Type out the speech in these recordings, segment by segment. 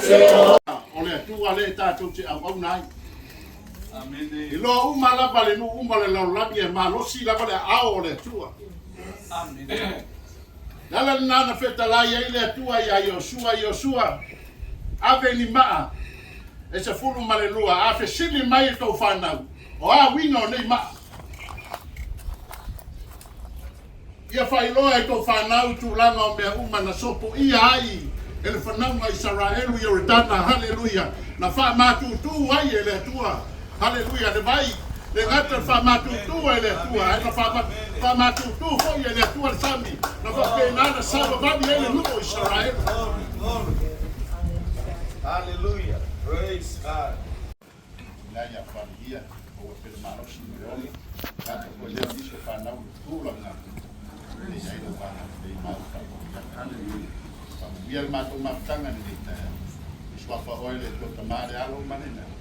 O le Atua lea tatou te auauna ai. Iloa uma lava le nuu uma o le lalolagi e malosi lava le aao o le Atua. Le ala lena na fetalai ai le Atua ia Iosua, Iosua, ave ni maa e 12, a fesili mai e tou fanau, o a uiga o nei maa? Ia faailoa e tou fanau tulaga o mea uma na sopoia ai e le fanauga Isaraelu i Ioredana, haleluia, na faamatutu ai e le Atua, haleluia, le vai, le gata na faamatutu e le Atua, ae na faamatutu foi e le Atua le sami, na faapena na savavali ai le nuu o Isaraelu. Glory, glory. Hallelujah. Praise God. Ina ia falilia o ua pele malosi i le ola, gata foi lea o nisi o fanau i le tulaga e i ai lau vaga lelei ma au faamanuiaga. Haleluia. Faamanuia le matou mafutaga i lenei taeao. I suafa oe le Atua Tama, le Alo ma le Agaga.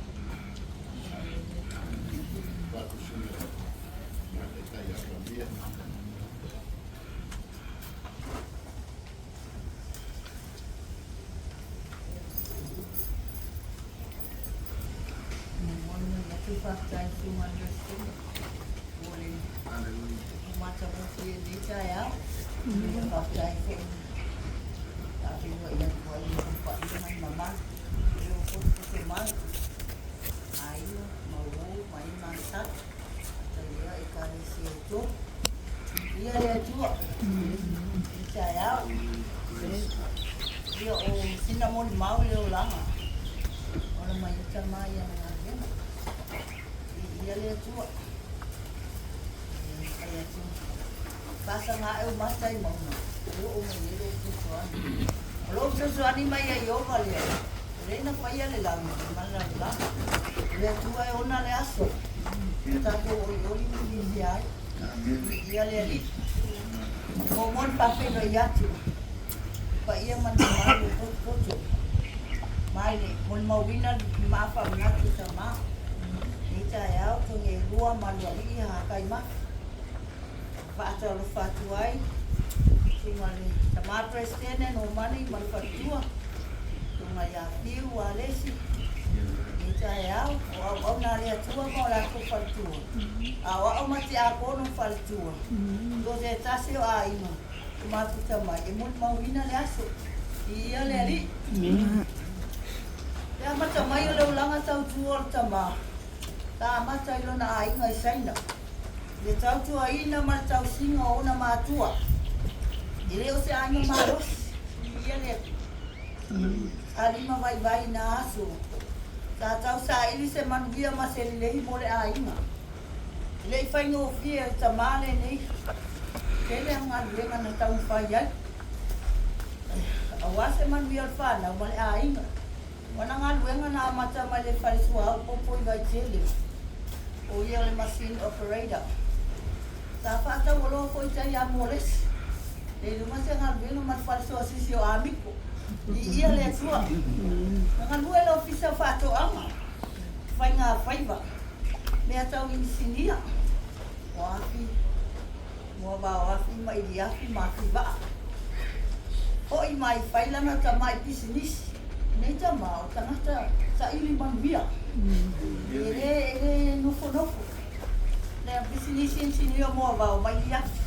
Atu atu sui o Taitai ia Falia. Momoli atu le faafetai i Susuga i le Peresetene mo le matagofie i lenei taeao. Faafetai foi sa feiloai atu ai i le paia ma le mamalu o lo o potopoto mai, aiga ma uo ma e masani. Faafetai lea Ekalesia e tolu. Viia le Atua i lenei taeao. Ia o sina molimau i le olaga o la mai tama i ana galuega. Viia le Atua. E fai atu, faasanga ae o mata i mauga, e oo mai ai lou fesoasoani. O lou fesoasoani mai ia Ieova lea, o lea na faia le lagi ma le lalolagi. O le Atua e ona le aso, o tatou olioli ma fiafia ai. Viia le Alii. Muamua ona faafeiloai atu paia ma le mamalu o potopoto mai le molimauina le maa faamanatu i tama nei taeao Togiailua ma Lualii Hakaimaki. Faatalofa atu ai susuga le tama Peresetene Nomani ma le faletua susuga ia Fiu Alesi nei taeao o auauna a le Atua ma o latou faletua a o au ma Tiakono ma faletua so se tasi o aiga o mafuta mai e molimauina le aso i ia le Alii. Le amata mai o le olaga tautua o le tama sa amata i lona aiga i Saina. I le tautuaina ma le tausiga o ona matua, e le o se aiga malosi i ia le Atua. A limavaivai i nā aso, sa tau saili se manuia ma se lelei mo le aiga. E le i faigofie e le tamā lenei tele a galuega na taumafai ai, auā se manuia o le whānau ma le aiga. O ana galuega na amata mai le fale suauu popo i Vaitele, o ia o le machine operator. Sa faataualoa foi tai ia Molesi, le iloga se galuega ma le fale suasisi o Amico. Viia le Atua. Na galue le ofisa o faatoaga, faiga faiva, mea tau inisinia, o afi, moavaoafi ma iliafi ma afi vaa. Hoʻi mai fai lana tamai pisinisi. Nei tama o tagata saili manuia. E le, e le nofonofo. Lea pisinisi inisinia moavao ma iliafi.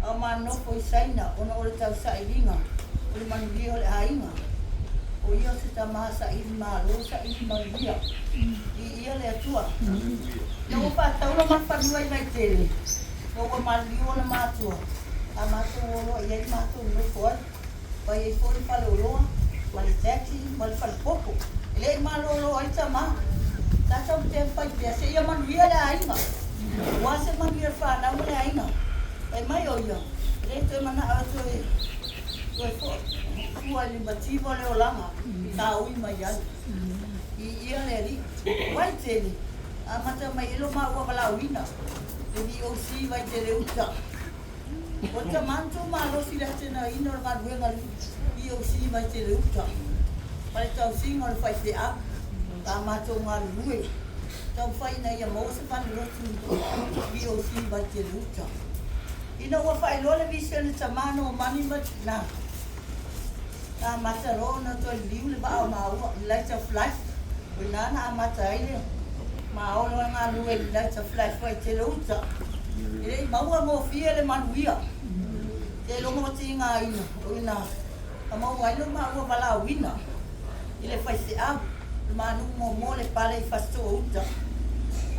A o ma nofo i Saina ona o le tausailiga o le manuia o le aiga. O ia o se tama saili malo, saili manuia. Viia le Atua. Ina ua faataula ma le fanua i Vaitele, ina ua maliliu ona matua, a matou o loa i ai matou nofo ai. Fai ai foi le faleoloa ma le taxi ma le falepopo. E le i malolo ai tama. Sa taumate fai pea seia manuia le aiga. Aua se manuia le fanau ma le aiga. Fai mai o ia, e le toe manao e toe toe fua i le mativa o le olaga sa ui mai ai. Viia le Alii. Vaitele, amata mai ai lo maua valaauina le VOC Vaitele Uta. O le tama tou malosi le atenaina o le galuega a le VOC Vaitele Uta ma le tausiga o le faifeau sa matou galulue taumafai ina ia maua se falelotu VOC Vaitele Uta. Ina ua faailoa le vision e tama Nomani ma na. Sa amata loa ona toe liliu le vaa o maua i Light of Life. O i ina na amata ai le maolo e galulue i le Light of Life Vaitele Uta. E le i maua gofie le manuia. Seiloga ua tigaina, o i ina na maua ai lo maua valaauina i le faifeau, o le ma nuu muamua o le pale i Fasitoo Uta.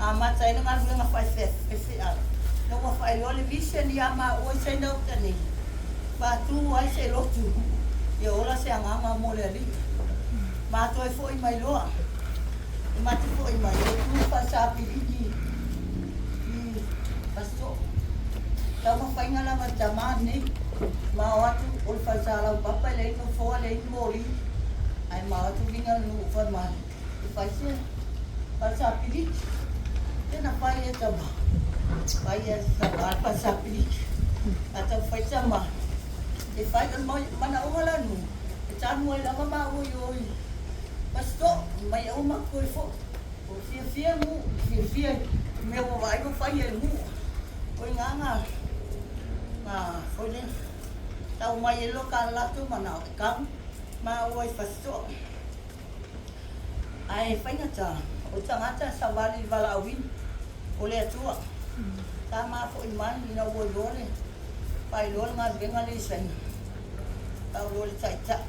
Amata ai le galuega faifeau, ina ua faailoa le vision ia maua i Saina Uta nei, faatu ai se lotu ia ola se agaga mo le Alii. Ma toe foi mai loa, e ma te foi mai e tu faasapiliki i Fasitoo. Taumafaiga lava tama nei. Ma o atu o le falesa laupapa e leai ni nofoa, leai ni moli, ae ma o atu viga le nuu fai mai e fai se falesa piliki. Se na fai e tama, fai e tama le falesa piliki. A taumafai tama e fai, o le manaoga la nuu, e tanu ai lava maua i o i Fasitoo, mai aua matou toe foi. O fiafia nuu, fiafia i mea ua vaai ua fai e nuu. O i ina na na foi lea tau mai ai loa ka latou manao e kau maua i Fasitoa. Ae faigata o tagata savali i le valaauina o le Atua. Sa mafoi mai ina ua iloa le faailoa le galuega lea i Saina. Tau loa le taitai,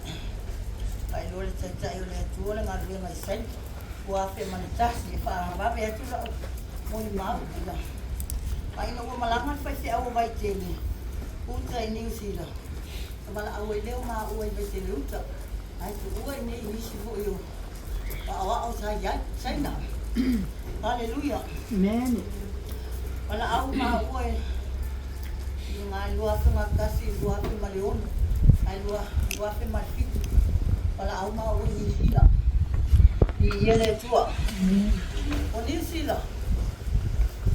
faailoa le taitai o le Atua le galuega i Saina. 2001 e faavave atu lau molimau ina ma ina ua malaga le faifeau o Vaitele uta i Niu Sila, na valaau ai lea o maua i Vaitele uta, ae tuua i nei nisi foi o aoao sa i ai Saina. Haleluia. Amen. Valaau maua i ngā 2001, 2006, ae 2007, valaau maua i Niu Sila. Viia le Atua. O Niu Sila,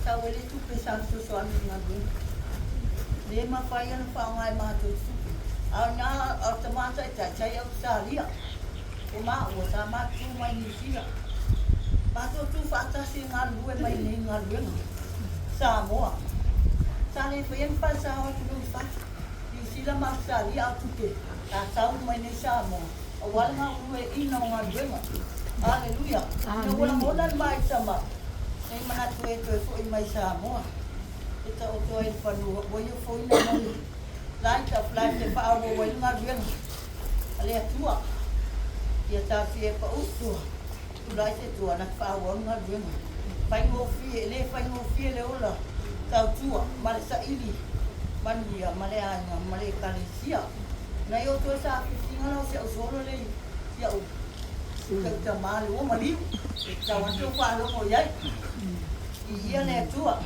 sau ai le tupe sa fesoasoani i le galuega. Le mafai ona faaaoga e matou tupe. A o ina o le tama taitai, sa i Ausetalia. O maua, sa matou tu mai Niu Sila. Matou tu faatasi e galulue mai nei galuega. Samoa. Sa le faia ni falesa o atunuu i fafo. Niu Sila ma Ausetalia a o tupe sa tau mai nei Samoa aua le galulueina o galuega. Aleluia. Ina ua lagona le maitama nei manatu e toe foi mai Samoa e taoto ai le fanua ua ia foina mai Light of Life e faaauau ai le galuega a le Atua. Ia talosia e pau tua, tulai se tua na te faaauau le galuega. Faigofie, e le faigofie le ola tautua ma le saili manuia ma le aiga ma le ekalesia. Nai o toe safifiga la o si au solo le si au si au tama le ua maliu e tatau atu ou faalogo i ai. Viia le Atua.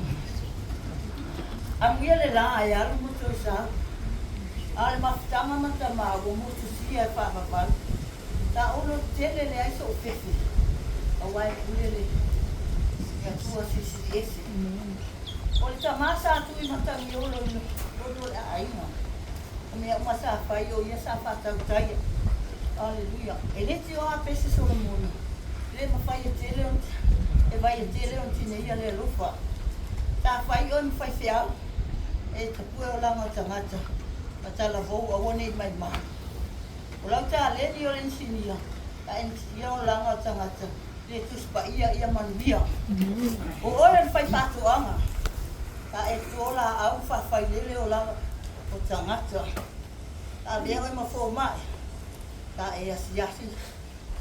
Amuia le la e alu ma toe sau. A o le mafutaga ma tama ua motusia e faavavau. Sa ono tele leai sou fefe, aua e pule le Atua Silisili Ese. O le tama sa tui matagiolo i totonu o le aiga. O mea uma sa fai, o ia sa faatautaia. Aleluia. E le tio a pese Solomona, e le mafai e tele ona, e vai e tele ona tineia le alofa. Sa fai oe ma faifeau, e tapue olaga o tagata, ma talavou aua ne i maimai. O lau taleni o le inisinia, a inisinia olaga o tagata, le Tusi Paia ia manuia. O oe o le faifaatoaga, a e to laau faafailele olaga o tagata. Sa avea oe ma fomai, sa e asiasi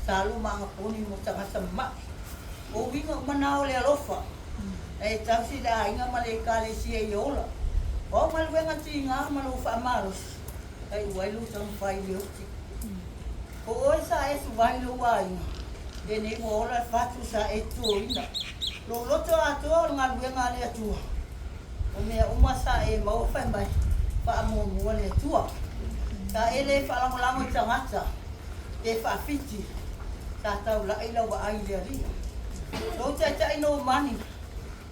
sa alu ma agaponi mo tagata mama'i. O uiga uma na o le alofa, na e tausi i le aiga ma le ekalesia ia ola. O au galuega tiga ma lou faamalosi, kai ua ai lou taumafai i le oti. O oe sa e suvai i lou aiga, lenei ua ola le fatu sa e totoina. Lou loto atoa o le galuega a le Atua. O mea uma sa e maua fai mai, faamuamua le Atua. Sa e le faalagolago i tagata, pe faafiti, sa taulai lau vaai i le Alii. Lou taitai nomani,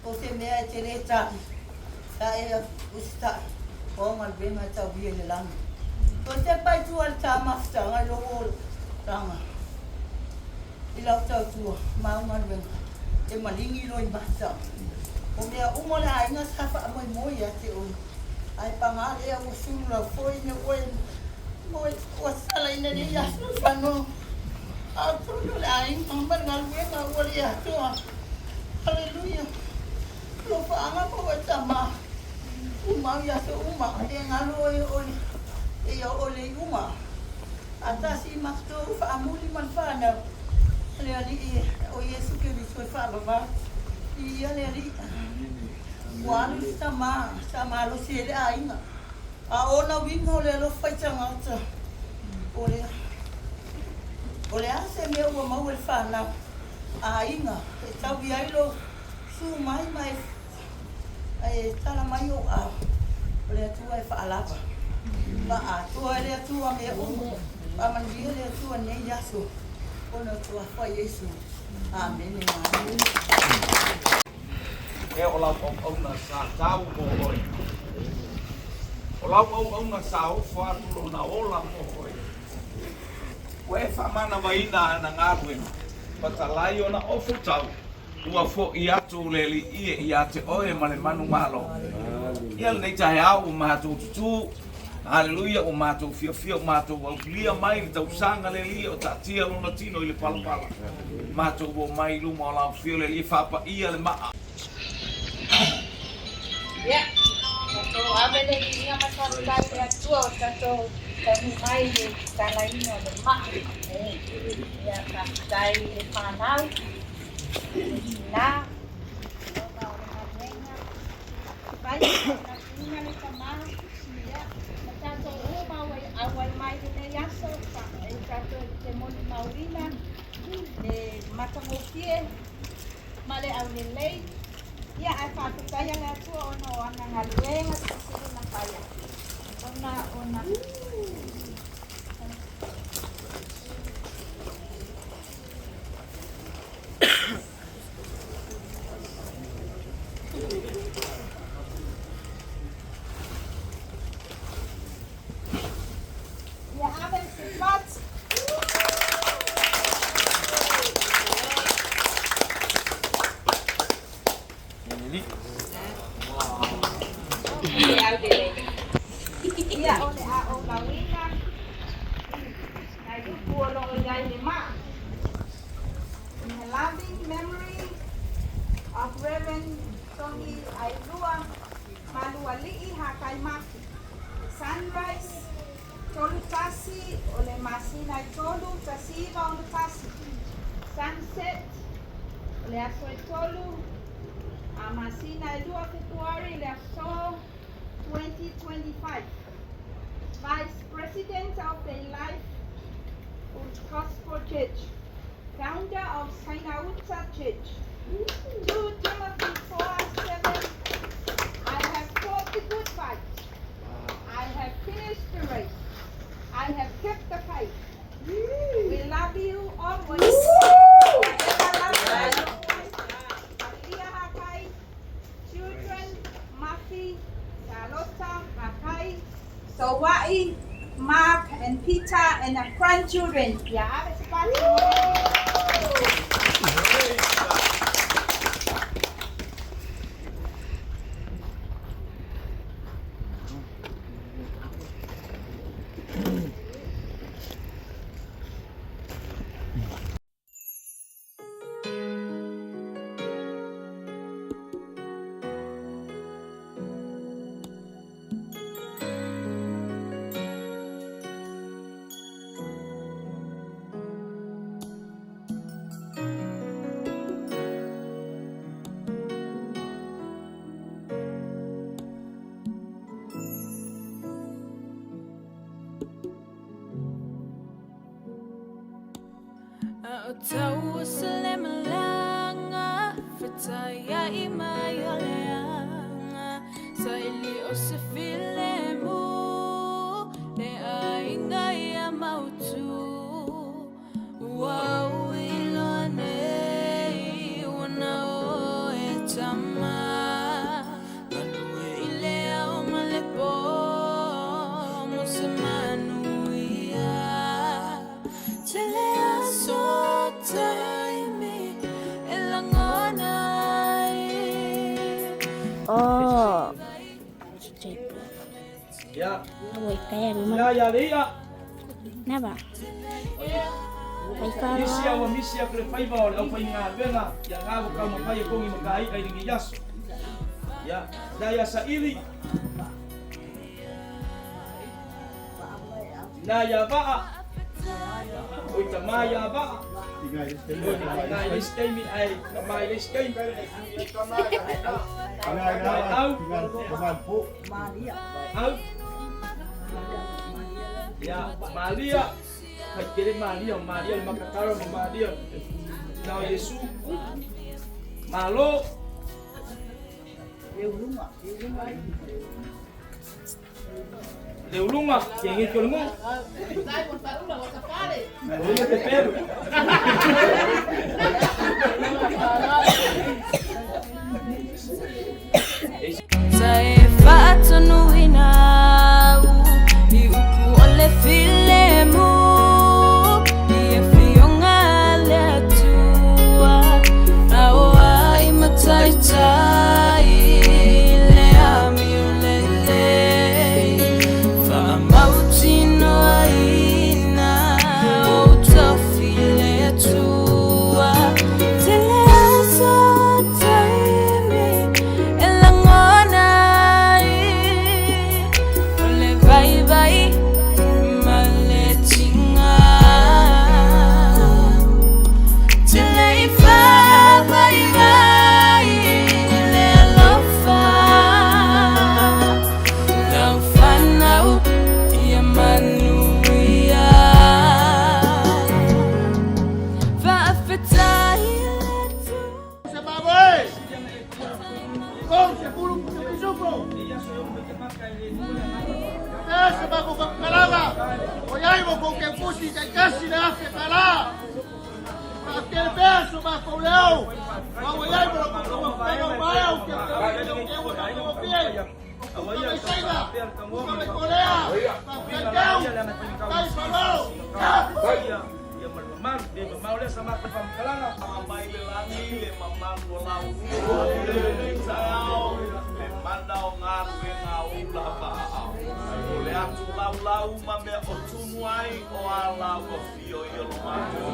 o se mea e te le tali, sa e usitai, o au galuega e tauia i le lagi. Toe tepa i tua i le ta mafutaga i lou olaga, i lau tautua ma au galuega, e maligi loimata. O mea uma o le aiga sa faamoemoe ia te oe, ae paga lea ua sulu lau foe ina ua e moe, ua sala faaina lenei aso i fanua. Atonu o le aiga ma le galuega ua le atoa. Haleluia. Alofaaga maua e tama. Tumau i aso uma. E galo oe o le e oo i le iuga. Faatasi matou faamuli ma le fanau a le Alii o Iesu Keriso e faavavau. Viia le Alii. Ua alu le tama sa malosi ai le aiga. A o ona uiga o le alofa i tagata, o le, o le a se mea ua maua i le fanau aiga e taui ai lou su mai ma e, e tala mai ou ao, o le Atua e faalava. Faaatoa e le Atua mea uma. Faamanuia le Atua nei aso ona o Suafa Iesu. Amene. Ea o lau auauna sa tau mo oe. O lau auauna sa ofo atu lona ola mo oe. Ua e faamanavaina ana galuega, patalai ona ofo tau, ua fo'i atu le Alii e ia te oe ma le manumalo. Ia lenei taeao ua matou tutū, haleluia, ua matou fiafia, ua matou aulia mai le tausaga le Alii o taatia lona tino i le palapala. Matou o mai i luma o lau afio le Alii e faapaia le maa. Ia, tatou ave le viiga ma le faafetai i le Atua ua tatou taunuu mai i le tatalaina o le maa. Ia, faafetai i le fanau, le tina, ona o le galuega fai ma tautuina le tama. Ia, ma tatou uma ua auai mai i lenei aso e tatou te molimauina le matagofie ma le aulelei. Ia, ae faafetaia le Atua ona o ana galuega silisili na faia. Ona ona Ia ave se fati. Ia, o le a ou lauina nai upu o lo o i ai le maa. In the loving memory of Reverend Songi Ailua Malualii Hakai Maki. Sunrise, 31 o le masina e 3, 1961. Sunset, o le aso e 3, a masina e 2 Fepuari le aso 2025. Vice President of the Life Gospel Church, founder of Sainauta Church. 2 Timothy 4:7, I have fought the good fight. I have finished the race. I have kept the faith. We love you always. Forever love you. Maria Hakai, children, Mafi, Charlotta, Hakai, Sowai, Mark, and Peter, and our grandchildren. Ia ave se fati. Praise God. Oh. Ia, ia, ia, ia. Never. Nisi a ua misi aku le faiva o le aufaigaluega ia ga ua taumafai e togi makai'a i lenei aso. Ia, na ia saili, na ia vaa, oi tamā ia vaa, oi le i le isi taimi ae tamā i le isi taimi. Au, au, ia, Malia, faitele Malia, o Malia le makatalo ma Malia na o Iesu. Malo. Le uluga, ke ngeki o le nuu. O ia pepelu. Sa e faatonuina au i upu o le filemu i afioga a le Atua a o ai mataitai le amio lelei faamautinoaina ou tofi le Atua tele aso taimi e lagona ai o le vaivai ma le tiga. Tele i faavaivai le alofa lau fanau ia manuia. Faafetai le Atua. Se baboe! Kom se pulu pisupo! Se bako kakalaga! O iai mo ko ke pusi kai kasi le afe kala! Ka ke peso ba ko leo! Ba o iai mo ko ko ko mai au ke ke ke ke ke ke ke ke ke Korea! Ka ke Kai Palo! Ia ma le mamalu, le mamalu lea sa matou faamatalaga. Mai le lagi le mamalu o lau le lenei taeao le mana o galuega o ula faaao o le atu laulau ma mea o tumu ai o a lau afio i o lo matou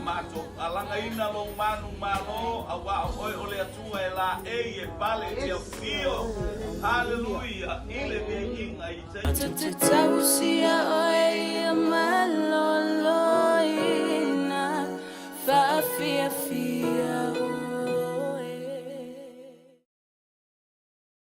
matou alagaina lou manu malo auā o oe o le Atua e laei e pale e te afio haleluia i le viiga i te Matou te tausia oe ia maloloina, faafiafia.